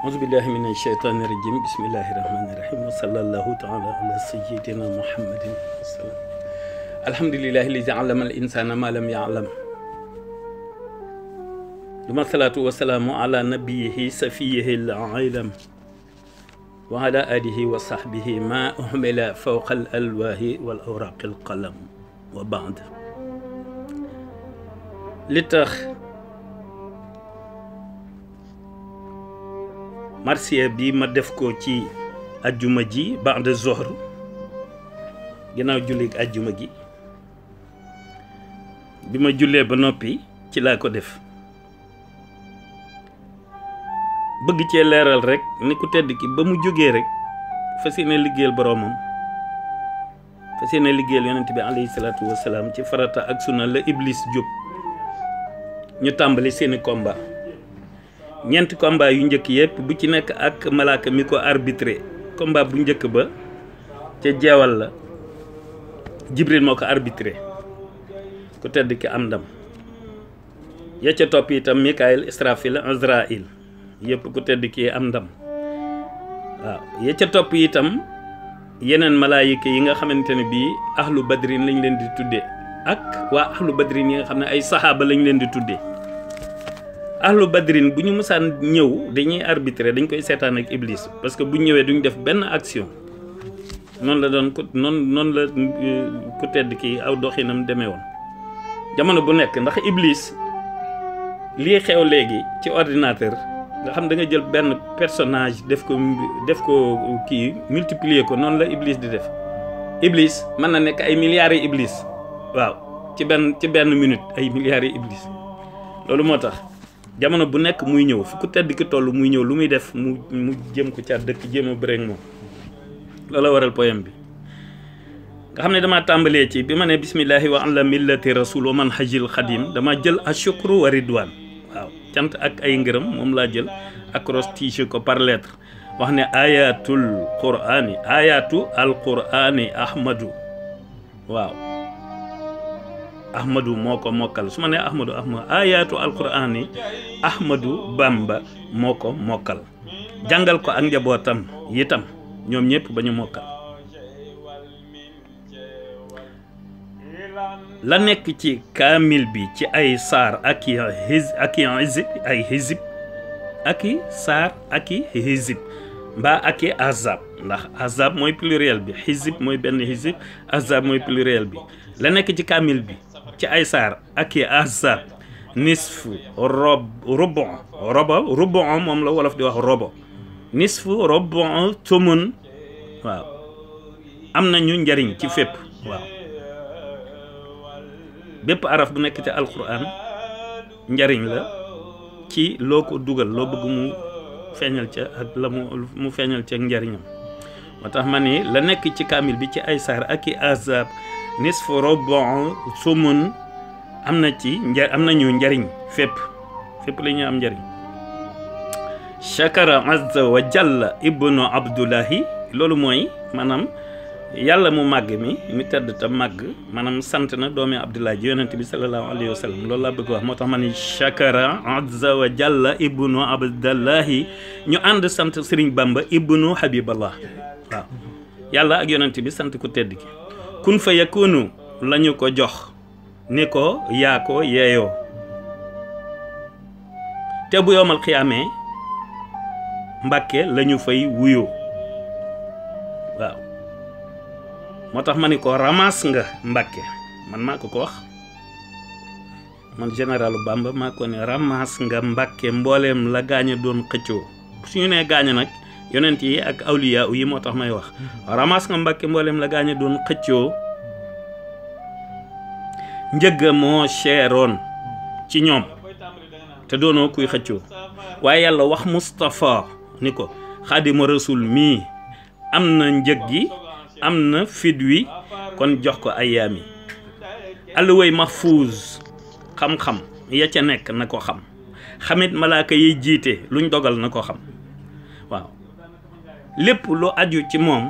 أعوذ بالله من الشيطان الرجيم بسم الله الرحمن الرحيم وصلى الله تعالى على سيدنا محمد وسلم الحمد لله الذي علم الإنسان ما لم يعلم ثم الصلاة والسلام على نبيه سفيه العالم وعلى آله وصحبه ما أهمل فوق الألواه والأوراق القلم وبعد لتخ marsiya bi ma def ko ci aljuma ji ba'da zuhr ginaaw julli aljuma gi bima julle ba nopi ci la ko def bëgg ci leral rek ni ku tedd ki ba mu joggé rek fasiyene liggéeyal boromam fasiyene liggéeyal yonent bi alayhi salatu wassalam ci farata ak sunna la iblis jóg ñu tambali seeni combat ñent combat yu ñëk yépp bu ci nek ak malaka mi ko arbitré combat bu ñëk ba ca jéwal la jibril moko arbitré ku tedd ki am ndam ya ca top itam mikael israfil azrail yépp ku tedd ki am ndam waaw ya ca top itam yenen malaayika yi nga xamanteni bi ahlu badrin lañ leen di tuddé ak wa ahlu badrin yi nga xamné ay sahaba lañ leen di tuddé ahlu badrin buñu musaan ñew dañuy arbitrer dañ koy sétane ak iblis parce que bu ñewé duñ def ben action non la doon ko non la ku tedd ki aw doxinam démé won jamono bu nek ndax iblis li xew légui ci ordinateur nga xam da nga jël ben personnage def ko ki multiplier ko non la iblis di def iblis man na nek ay milliards iblis waaw ci ben minute ay milliards iblis lolu motax jamono bu nek muy ñew fu ku tedd ki tollu muy ñew lu muy def mu jëm ko ci dëkk jëma break mo lolo waral poème bi nga xamne dama tambalé ci bima né bismillah wa ala millati rasul wa man hajil khadim dama jël ashukru wa ridwan waaw cant ak ay ngeureum mom la jël acrostiche ko par lettre wax né ayatul qur'ani ayatu alqur'ani ahmadu waaw ahmadu moko mokal suma ne ahmadu ayatu alqur'ani ahmadu bamba moko mokal jangal ko ak njabotam yitam ñom ñepp bañu mokal la nek ci kamil bi ci ay sar ak ay hizib ak sar ak hizib ba ak azab ndax azab moy pluriel bi hizib moy ben hizib azab moy pluriel bi la nek ci kamil bi ci ay sar ak azab nisfu rubu mom la wolof di wax robo nisfu rubu tumun waaw amna ñu njariñ ci fépp waaw bépp araf bu nekk ci alquran njariñ la ci loko dugal lo bëgg mu feñal ci ak la mu feñal ci ak njariñam motax mané la nekk ci kamil bi ci ay sar ak azab nisfu rubu tumun amna ci amna ñu njariñ fépp la ñu am njariñ shakara azza wa jalla ibnu abdullahi lolu moy manam yalla mu mag mi tedd ta mag manam sant na doomi abdullah yonent bi sallallahu alayhi wasallam lolu la bëgg wax motax man shakara azza wa jalla ibnu abdullahi ñu and sant serigne bamba ibnu habiballah waaw yalla ak yonent bi sant ku tedd ki kun fa yakunu lañu ko jox ne ko yaa ko yeeyoo te bu yomal xiyaamee mbàkke lañu fay wuyoo waaw moo tax ma ni ko ramas nga mbàkke man maa ko wax man général Bamba maa ko ne ramas nga mbàkke mbooleem la gaañe doon xëccoo suñu nee gaañe nag yonent yi ak awliya yi moo tax may wax ramas nga mbàkke mbooleem la gaañe doon xëccoo njëgg moo cheroon ci ñoom te doonoo kuy xëccoo waaye yàlla wax Mustafa ni ko xaadima rasul mii am na njëg gi am na fit wi kon jox ko ay yaami alluway mahfuz xam-xam ya ca nekk na ko xam xamit malaaka yi jiite luñ dogal na ko xam waaw lépp lu aju ci moom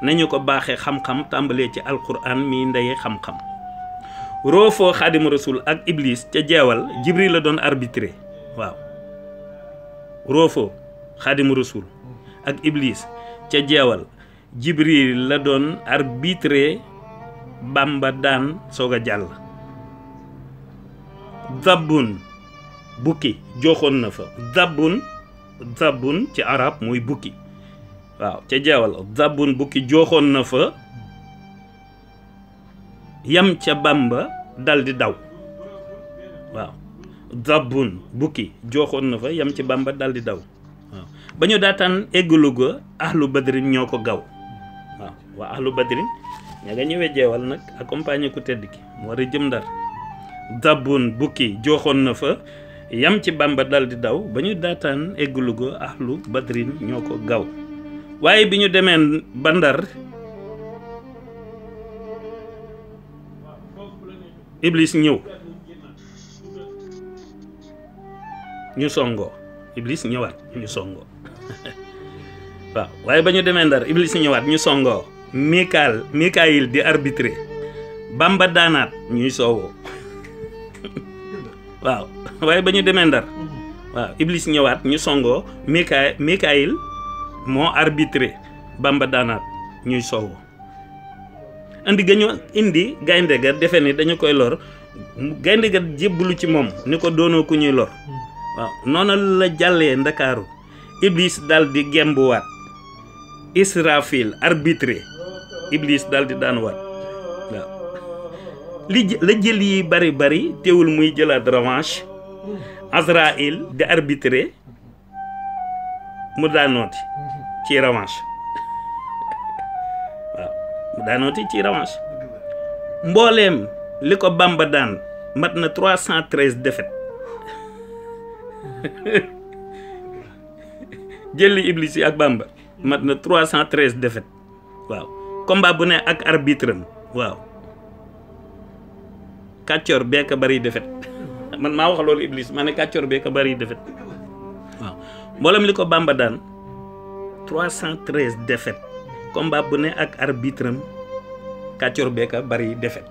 nañu ko baaxee xam-xam tàmbalee ci alquran mi ndey xam-xam roofoo xaadimu rasul ak iblis ca jeewal jibril la doon arbitré waaw Roofo Xaadimu Rasul ak Iblis ca jeewal Jibril la doon arbitré Bamba daan soog a jàll. Zabbun bukki joxoon na fa zabbun ci arab muy bukki waaw ca jeewal zabbun bukki joxoon na fa yam ca Bamba dal di daw waaw zabbun bukki joxoon na fa yam ci Bamba dal di daw waaw ba ñu daataan eggalu ga ahlu badrin ñoo ko gaw waaw waa ahlu badrin ña nga ñëwee jeewal nag accompagné ku tedd ki mu war a jëm Ndar. Zabbun bukki joxoon na fa yam ci Bamba dal di daw ba ñu daataan eggalu ga ahlu badrin ñoo ko gaw waaye bi ñu demee ba Ndar Iblis ñëw ñu songoo Iblis ñëwaat ñu songoo waaw waaye ba ñu demee Ndar Iblis ñëwaat ñu songoo Mikaayil di arbitré Bamba daanaat ñuy soowoo waaw waaye ba ñu demee Ndar waaw Iblis ñëwaat ñu songoo Mikaayil moo arbitré Bamba daanaat ñuy soowoo indi ga ñu indi gaynde ga defe ni dañu koy lor gaynde ga jébbalu ci moom ni ko doonoo ku ñuy lor waaw noonu la jàllee Ndakaaru Iblis dal di gembuwaat Israfil arbitré Iblis dal di daanuwaat waaw la jël yi bari teewul muy jëlaat revanche Azraïl di arbitré mu daanooti ci revanche waaw mu daanooti ci revanche mbooleem li ko Bamba daan mat na 313 défaites jëli Iblis yi ak Bamba mat na 313 défaites waaw combat bu ne ak arbitre am waaw kàccoor bee ka bari défaite man maa wax loolu Iblis ma ne kàccoor bee ka bari défaite waaw mboolem li ko Bamba daan 313 défaite combat bu ne ak arbitre am kàccoor bee ka bari défaite